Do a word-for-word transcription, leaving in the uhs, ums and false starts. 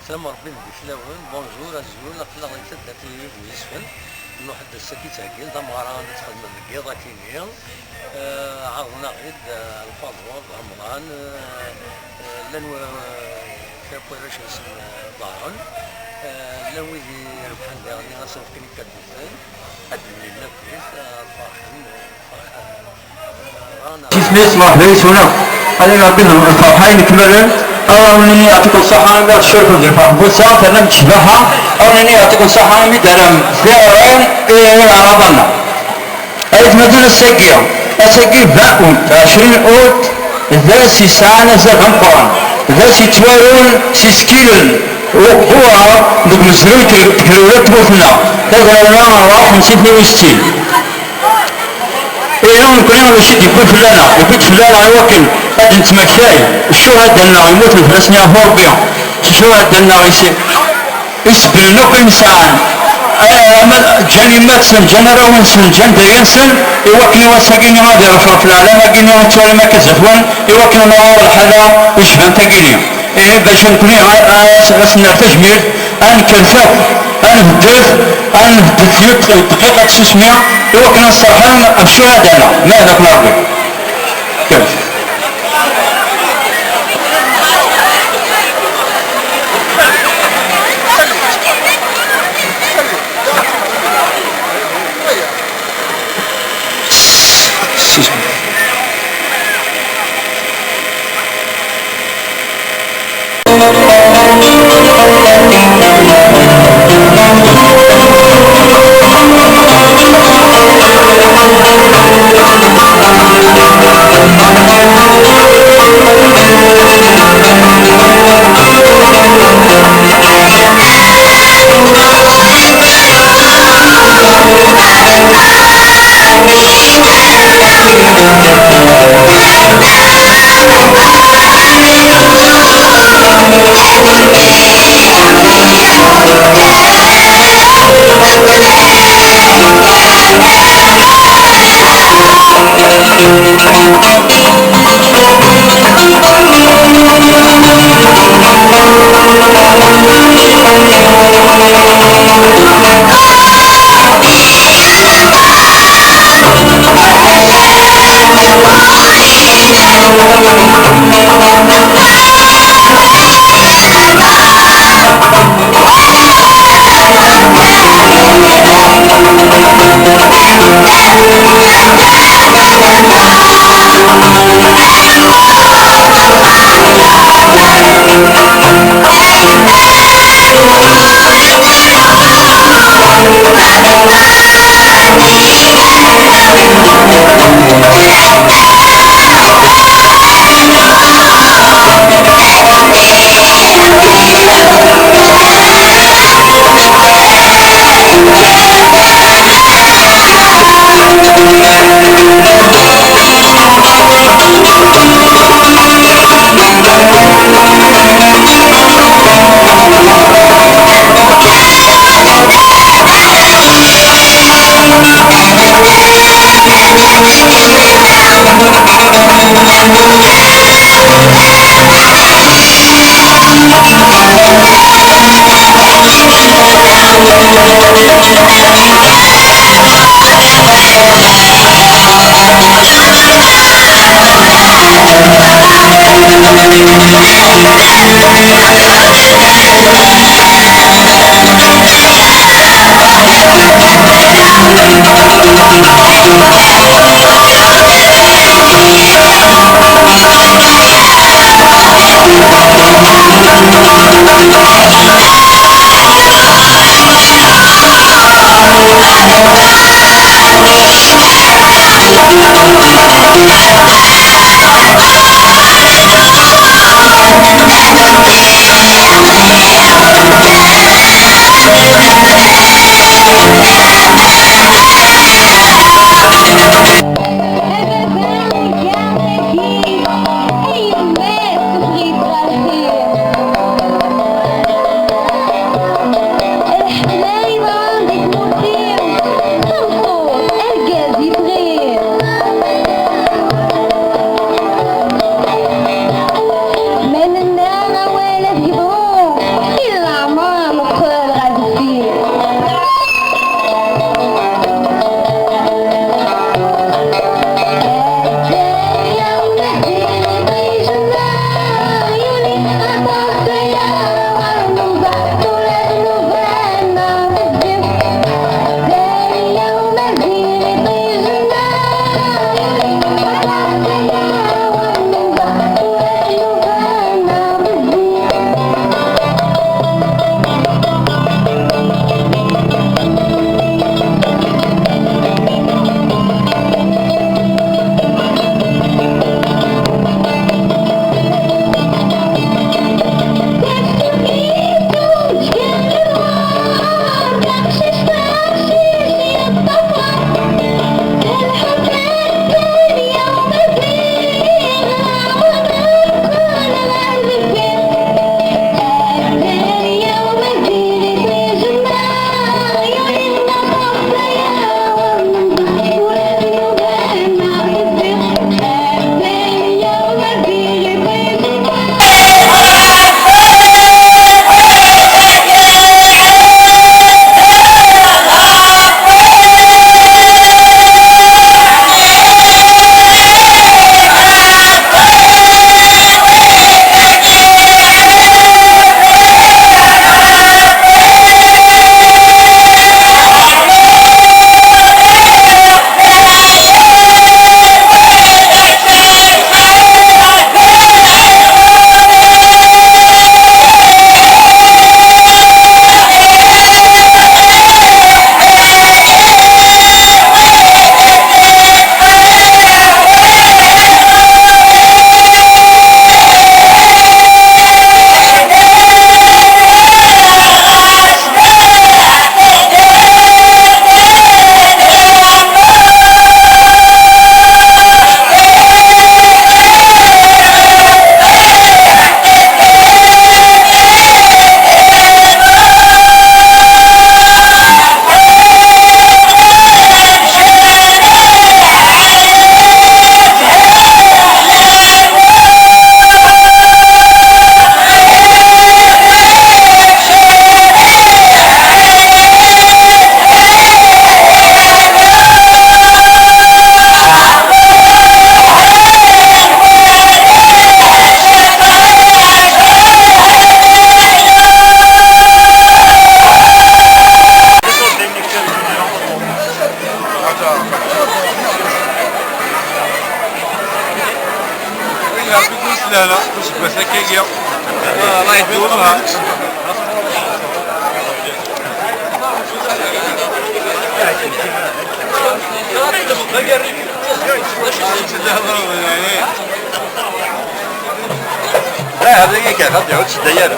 Slam Rebbi deg fell-awen, bonjour, azul, aql-aɣ di taddart n Yizem Yesfel, nruḥ-d ass-agi ttheggin tameɣra ad tt-xedmen deg yiḍ akini. Eh, ɛerḍen-aɣ-id, eh, Lfaḍel d Remḍan, eh, eh, llan wa-, kra n warrac-nsen, eh, ḍaren. Eh, llan wid irebḥen daɣen asenfqi n yikadduten. Ad d-nini akk-is, eh, ferḥen, eh, ferḥen, eh, ɣran. Isem-is, merḥba yes-wen. Ad iniɣ Rebbi lferḥ-a ikemlen. Ad awen-nini yeɛṭikum ṣṣeḥḥa imi tcerkem di lferḥ n wass-a, terram-d ccbaḥa. Ad awen-nini yeɛṭikum ṣṣeḥḥa imi d-terram tiɣri i, i yiɛraḍ-nneɣ. Ay atmaten, ass-agi, ass-agi vingt août, ɛecrin août, d ass yesɛan azal d ameqqran, d ass yettwarun s isekkilen uqbur deg umezruy n tegrura n tmurt-nneɣ, taggara n xemsin tnin u settin. Ihi nekkni d acu i d-yewwi fell-aneɣ? Yewwi-d fell-aneɣ i wakken ad d-nettmektay ccuhada-nneɣ yemmuten fell-asen yeɛfu Rebbi, ccuhada-nneɣ i si-, isebblen akk ayen sɛan. Ama ǧǧan yemma-tsen, ǧǧan arraw-nsen, ǧǧan dayra-nsen, i wakken i wass-agi-nni ad iɣef ɣef leɛlam-agi-nni ad twalim akka zdat-wen, i wakken ad naweḍ lḥala icban tagini. Ihi bac nekkni a-, a-, ad s-nerr tajmilt, ad nekkret akk, ad nbeddel, ad nbeddel yiwet n dqiqa n tsusmi, i wakken ad nserḥem ɣef ccuhada-nneɣ. Ma ad akk Rebbi. لا، هذا هي كان غادي يعود شدة يالا.